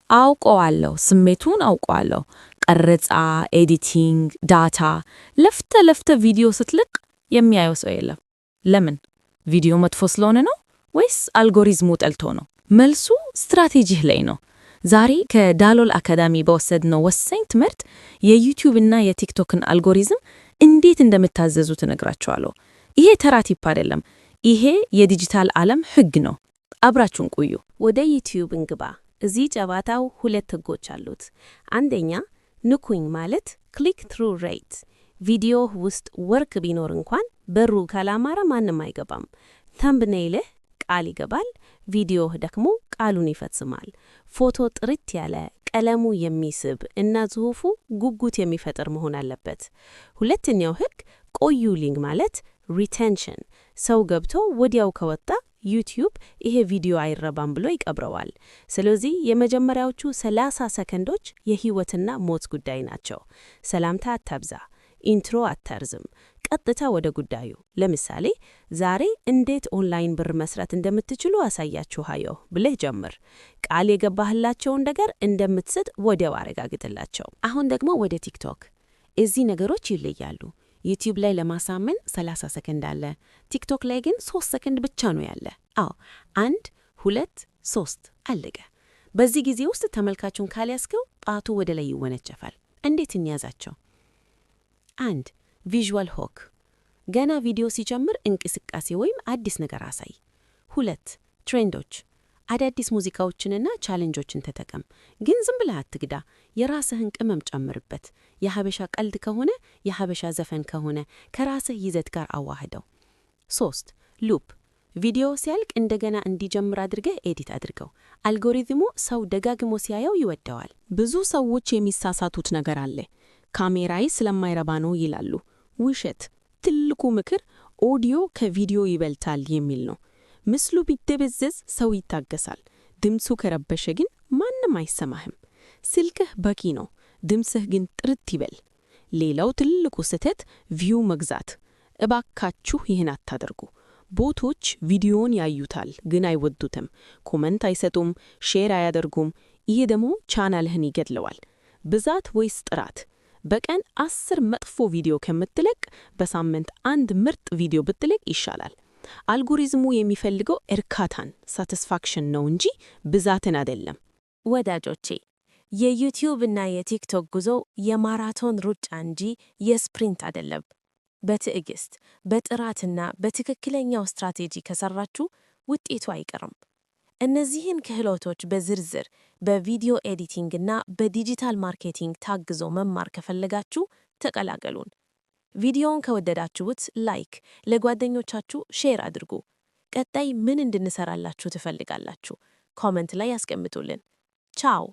አውቀዋለሁ፣ ስሜቱን አውቀዋለሁ። ቀረጻ፣ editing፣ data ለፍተህ ለፍተህ ቪዲዮ ስትለቅ የሚያየው ሰው የለም። ለምን? ቪዲዮ መጥፎ ስለሆነ ነው ወይስ አልጎሪዝሙ ጠልቶ ነው? መልሱ ስትራቴጂህ ላይ ነው። ዛሬ ከዳሎል አካዳሚ በወሰድነው ወሳኝ ትምህርት የዩቲዩብ እና የቲክቶክን አልጎሪዝም እንዴት እንደምታዘዙ እነግራችኋለሁ። ይሄ ተራ tip አይደለም። ይሄ የዲጂታል ዓለም ህግ ነው። አብራችሁን ቆዩ። ወደ ዩቲዩብ እንግባ። እዚህ ጨዋታው ሁለት ህጎች አሉት። አንደኛ፣ ንኩኝ ማለት click through rate። ቪዲዮህ ውስጥ ወርቅ ቢኖር እንኳን በሩ ካላማረ ማንም አይገባም። Thumbnail ህ ቃል ይገባል፣ ቪዲዮህ ደግሞ ቃሉን ይፈጽማል። ፎቶ ጥርት ያለ፣ ቀለሙ የሚስብ እና ጽሑፉ ጉጉት የሚፈጥር መሆን አለበት። ሁለተኛው ህግ ቆዩልኝ ማለት retention። ሰው ገብቶ ወዲያው ከወጣ ዩቲዩብ ይሄ ቪዲዮ አይረባም ብሎ ይቀብረዋል። ስለዚህ የመጀመሪያዎቹ 30 ሰከንዶች የህይወትና ሞት ጉዳይ ናቸው። ሰላምታ አታብዛ፣ intro አታርዝም፣ ቀጥታ ወደ ጉዳዩ። ለምሳሌ "ዛሬ እንዴት ኦንላይን ብር መስራት እንደምትችሉ አሳያችኋለሁ" ብለህ ጀምር። ቃል የገባህላቸውን ነገር እንደምትሰጥ ወዲያው አረጋግጥላቸው። አሁን ደግሞ ወደ ቲክቶክ። እዚህ ነገሮች ይለያሉ። ዩቲዩብ ላይ ለማሳመን 30 ሰከንድ አለ። ቲክቶክ ላይ ግን 3 ሰከንድ ብቻ ነው ያለ። አዎ፣ አንድ፣ ሁለት፣ ሶስት፣ አለቀ። በዚህ ጊዜ ውስጥ ተመልካቹን ካልያዝከው ጣቱ ወደ ላይ ይወነጨፋል። እንዴት እንያዛቸው? አንድ፣ visual hook። ገና ቪዲዮ ሲጀምር እንቅስቃሴ ወይም አዲስ ነገር አሳይ። ሁለት፣ trend ኦች። አዳዲስ ሙዚቃዎችንና challenge ኦችን ተጠቀም። ግን ዝም ብለህ አትቅዳ። የራስህን ቅመም ጨምርበት። የሀበሻ ቀልድ ከሆነ፣ የሀበሻ ዘፈን ከሆነ ከራስህ ይዘት ጋር አዋህደው። ሶስት፣ loop። ቪዲዮ ሲያልቅ እንደገና እንዲጀምር አድርገህ edit አድርገው። አልጎሪዝሙ ሰው ደጋግሞ ሲያየው ይወደዋል። ብዙ ሰዎች የሚሳሳቱት ነገር አለ። "ካሜራዬ ስለማይረባ ነው" ይላሉ። ውሸት። ትልቁ ምክር ኦዲዮ ከቪዲዮ ይበልጣል የሚል ነው። ምስሉ ቢደበዘዝ ሰው ይታገሳል። ድምፁ ከረበሸ ግን ማንም አይሰማህም። ስልክህ በቂ ነው፣ ድምፅህ ግን ጥርት ይበል። ሌላው ትልቁ ስህተት view መግዛት። እባካችሁ ይህን አታደርጉ። Bot ኦች ቪዲዮውን ያዩታል፣ ግን አይወዱትም። Comment አይሰጡም፣ share አያደርጉም። ይሄ ደግሞ ቻናልህን ይገድለዋል። ብዛት ወይስ ጥራት? በቀን 10 መጥፎ ቪዲዮ ከምትለቅ በሳምንት አንድ ምርጥ ቪዲዮ ብትለቅ ይሻላል። አልጎሪዝሙ የሚፈልገው እርካታን satisfaction ነው እንጂ ብዛትን አይደለም። ወዳጆቼ፣ የዩቲዩብ እና የቲክቶክ ጉዞ የማራቶን ሩጫ እንጂ የ sprint አይደለም። በትዕግስት፣ በጥራትና በትክክለኛው ስትራቴጂ ከሰራችሁ ውጤቱ አይቀርም። እነዚህን ክህሎቶች በዝርዝር በ video editing እና በ digital marketing ታግዞ መማር ከፈለጋችሁ ተቀላቀሉን። ቪዲዮውን ከወደዳችሁት like፣ ለጓደኞቻችሁ share አድርጉ። ቀጣይ ምን እንድንሰራላችሁ ትፈልጋላችሁ? Comment ላይ ያስቀምጡልን። ቻው።